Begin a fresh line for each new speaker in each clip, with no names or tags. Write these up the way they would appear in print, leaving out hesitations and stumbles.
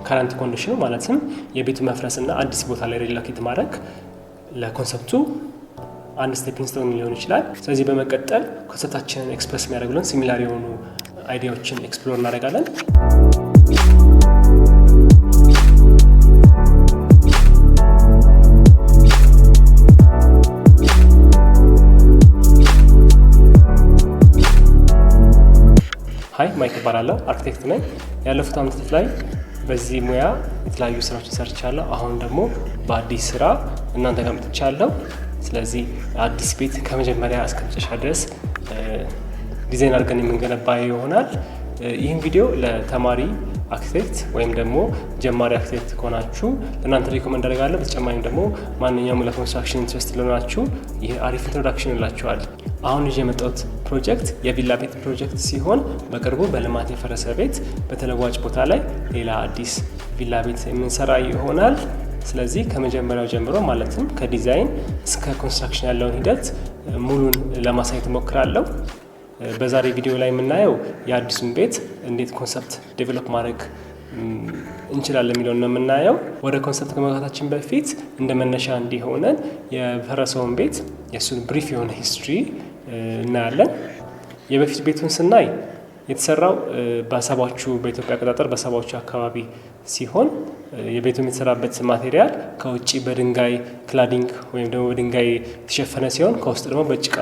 Current condition ኑ ማለትም የቤቱ መፍረስና አዲስ ቦታ ላይ relocate ማድረግ ለ concept ኡ አንድ stepping stone ሊሆን ይችላል። ስለዚህ በመቀጠል concept ኣችንን express የሚያደርጉልን similar የሆኑ idea ዎችን explore እናደርጋለን። Hi፣ ማይክ እባላለሁ፣ አርኪቴክት ነኝ። ያለፉት አመታት ላይ በዚህ ሙያ የተለያዩ ስራዎችን ሰርቻለሁ። አሁን ደግሞ በአዲስ ስራ እናንተ ጋር መጥቻለሁ። ስለዚህ አዲስ ቤት ከመጀመሪያ እስከ መጨረሻ ድረስ ዲዛይን አድርገን የምንገነባ ይሆናል። ይህን ቪዲዮ ለተማሪ አርኪቴክት ወይም ደግሞ ጀማሪ አርኪቴክት ከሆናችሁ ለእናንተ recommend አደርጋለሁ። በተጨማሪም ደግሞ ማንኛውም ለ construction interest ለሆናችሁ ይህ አሪፍ introduction ይላችኋል። አሁን ይዤ የመጣሁት ፕሮጀክት የቪላ ቤት ፕሮጀክት ሲሆን በቅርቡ በልማት የፈረሰ ቤት በተለዋጭ ቦታ ላይ ሌላ አዲስ ቪላ ቤት የምንሰራ ይሆናል። ስለዚህ ከመጀመሪያው ጀምሮ ማለትም ከዲዛይን እስከ construction ያለውን ሂደት ሙሉን ለማሳየት እሞክራለሁ። በዛሬ ቪዲዮ ላይ የምናየው የአዲሱን ቤት እንዴት concept develop ማድረግ እንችላለን የሚለውን ነው የምናየው። ወደ concept ከመግባታችን በፊት እንደ መነሻ እንዲሆነን የፈረሰውን ቤት የእሱን brief የሆነ history እናያለን። የበፊት ቤቱን ስናይ የተሰራው በ70ዎቹ፣ በኢትዮጵያ አቆጣጠር በ70ዎቹ አካባቢ ሲሆን የቤቱ የተሰራበት material ከውጭ በድንጋይ cladding ወይም ደግሞ በድንጋይ የተሸፈነ ሲሆን ከውስጥ ደግሞ በጭቃ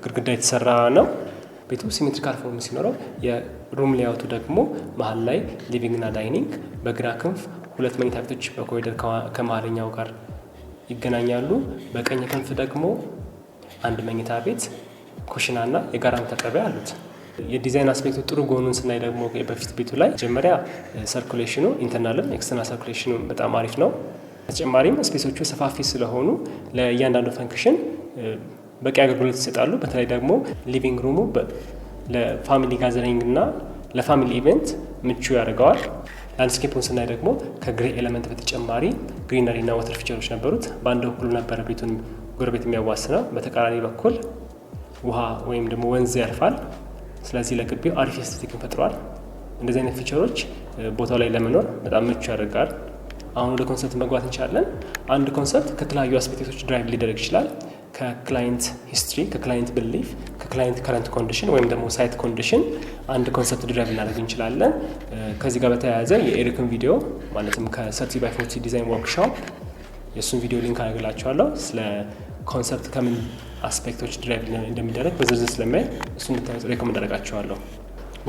ግድግዳ የተሰራ ነው። ቤቱ symmetrical form ሲኖረው የ room layout ኡ ደግሞ መሀል ላይ living እና dining፣ በግራ ክንፍ ሁለት መኝታ ቤቶች በኮሪደር ከመሀለኛው ጋር ይገናኛሉ። በቀኝ ክንፍ ደግሞ አንድ መኝታ ቤት፣ ኩሽናና የጋራ መታጠቢያ አሉት። የዲዛይን aspect ኡ ጥሩ ጎኑን ስናይ ደግሞ በፊት ቤቱ ላይ መጀመሪያ circulation ኑ internal ም external circulation ኑ በጣም አሪፍ ነው። በተጨማሪም space ኦቹ ሰፋፊ ስለሆኑ ለእያንዳንዱ function በቂ አገልግሎት ይሰጣሉ። በተለይ ደግሞ living room ኡ ለ family gathering እና ለ family event ምቹ ያደርገዋል። Landscape ኡን ስናይ ደግሞ ከ grey element በተጨማሪ greenery እና water feature ኦች ነበሩት። በአንድ በኩል ነበረ ቤቱን ጎረቤት የሚያዋስነው፣ በተቃራኒ በኩል ውሃ ወይም ደግሞ ወንዝ ያልፋል። ስለዚህ ለግቢው አሪፍ aesthetic ን ፈጥሯል። እንደዚህ አይነት feature ኦች ቦታው ላይ ለመኖር በጣም ምቹ ያደርጋል። አሁን ወደ concept መግባት እንችላለን። አንድ concept ከተለያዩ aspect ኦች derive ሊደረግ ይችላል። ከ client history፣ ከ client belief፣ ከ client current condition ወይም ደግሞ site condition አንድ concept derive ልናደርግ እንችላለን። ከዚህ ጋር በተያያዘ የኤሪክን ቪዲዮ ማለትም ከ 30 by 40 design workshop የእሱን ቪዲዮ link አደርግላችኋለሁ። ስለ concept ከምን aspect ኦች derive እንደሚደረግ በዝርዝር ስለሚያይ እሱ እንድታዩት recommend አደርጋችኋለሁ።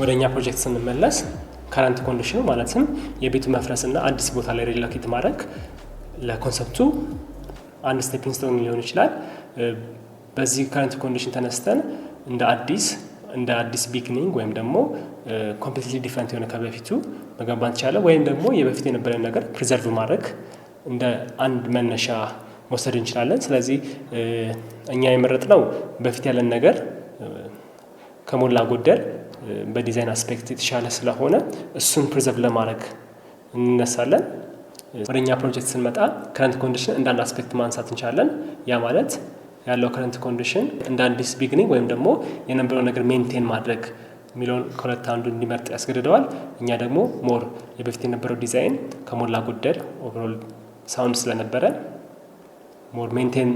ወደ እኛ ፕሮጀክት ስንመለስ current condition ኑ ማለትም የቤቱ መፍረስና አዲስ ቦታ ላይ relocate ማድረግ ለ concept ኡ አንድ stepping stone ሊሆን ይችላል። በዚህ current condition ተነስተን እንደ አዲስ beginning ወይም ደግሞ completely different የሆነ ከበፊቱ መገንባት እንችላለን። ወይም ደግሞ የበፊት የነበረን ነገር preserve ማድረግ እንደ አንድ መነሻ መውሰድ እንችላለን። ስለዚህ እኛ የመረጥነው በፊት ያለን ነገር ከሞላ ጎደል በ design aspect የተሻለ ስለሆነ እሱን preserve ለማድረግ እንነሳለን። ወደ እኛ ፕሮጀክት ስንመጣ current condition እንደ አንድ aspect ማንሳት እንችላለን። ያ ማለት ያለው current condition እንደ አዲስ beginning ወይም ደግሞ የነበረው ነገር maintain ማድረግ የሚለውን ከሁለት አንዱ እንዲመርጥ ያስገድደዋል። እኛ ደግሞ more የበፊት የነበረው ዲዛይን ከሞላ ጎደል overall sound ስለነበረ more maintain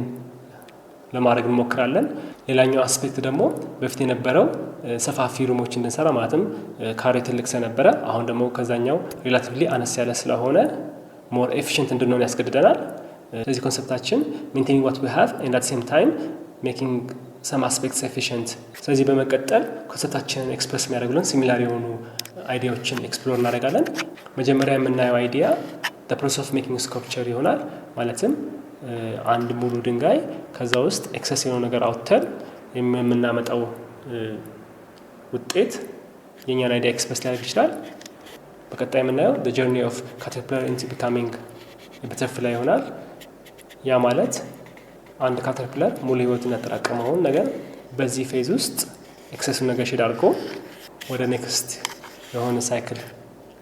ለማድረግ እንሞክራለን። ሌላኛው aspect ደግሞ በፊት የነበረው ሰፋፊ room ኦች እንድንሰራ ማለትም ካሬ ትልቅ ስለነበረ አሁን ደግሞ ከዛኛው relatively አነስ ያለ ስለሆነ more efficient እንድንሆን ያስገድደናል። ስለዚህ concept ኣችን maintaining what we have and at same time making some aspects efficient። ስለዚህ በመቀጠል concept ኣችንን express የሚያደርጉልን similar የሆኑ idea ዎችን explore እናደርጋለን። መጀመሪያ የምናየው idea process of making sculpture ይሆናል። ማለትም አንድ ሙሉ ድንጋይ ከዛ ውስጥ excess የሆነ ነገር አውጥተን የምናመጣው ውጤት የእኛን idea express ሊያደርግ ይችላል። በቀጣይ የምናየው journey of caterpillar into becoming butterfly ይሆናል። ያ ማለት አንድ caterpillar ሙሉ ህይወቱን ያጠራቀመውን ነገር በዚህ phase ውስጥ excess ኡን ነገር shed አድርጎ ወደ next የሆነ cycle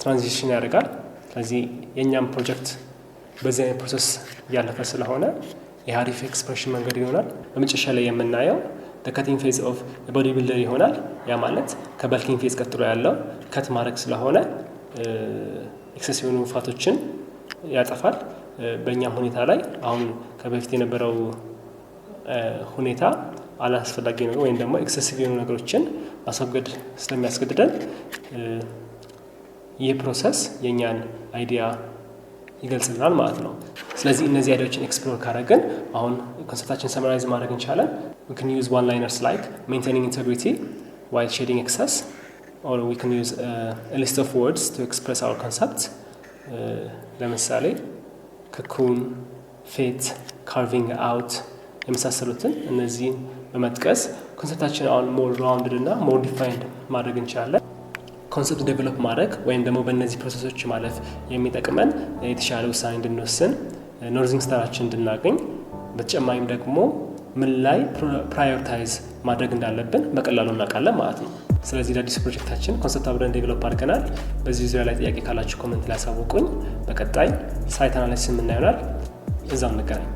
transition ያደርጋል። ስለዚህ የእኛም ፕሮጀክት በዚህ አይነት process እያለፈ ስለሆነ የአሪፍ expression መንገድ ይሆናል። በመጨረሻ ላይ የምናየው cutting phase of body builder ይሆናል። ያ ማለት ከ bulking phase ቀጥሎ ያለው cut ማድረግ ስለሆነ Excess የሆኑ fat ኦችን ያጠፋል። በእኛም ሁኔታ ላይ አሁን ከበፊት የነበረው ሁኔታ አላስፈላጊ ነገር ወይም ደግሞ excessive የሆኑ ነገሮችን ማስወገድ ስለሚያስገድደን ይህ process የእኛን idea ይገልጽልናል ማለት ነው። ስለዚህ እነዚህ idea ዎችን explore ካደረግን አሁን concept ኣችን summarize ማድረግ እንችላለን። We can use one liners like "maintaining integrity while shedding excess", or we can use a list of words to express our concept. ለምሳሌ cocoon፣ fit፣ carving out የመሳሰሉትን እነዚህን በመጥቀስ concept ኣችን አሁን more rounded እና more defined ማድረግ እንችላለን። Concept develop ማድረግ ወይም ደግሞ በእነዚህ process ኦች ማለፍ የሚጠቅመን የተሻለ ውሳኔ እንድንወስን፣ northing star ኣችን እንድናገኝ፣ በተጨማሪም ደግሞ ምን ላይ prioritize ማድረግ እንዳለብን በቀላሉ እናውቃለን ማለት ነው። ስለዚህ ለአዲሱ ፕሮጀክታችን concept አብረን develop አድርገናል። በዚህ ዙሪያ ላይ ጥያቄ ካላችሁ comment ላይ አሳውቁኝ። በቀጣይ site analysis የምናየው ይሆናል። እዛው እንገናኝ።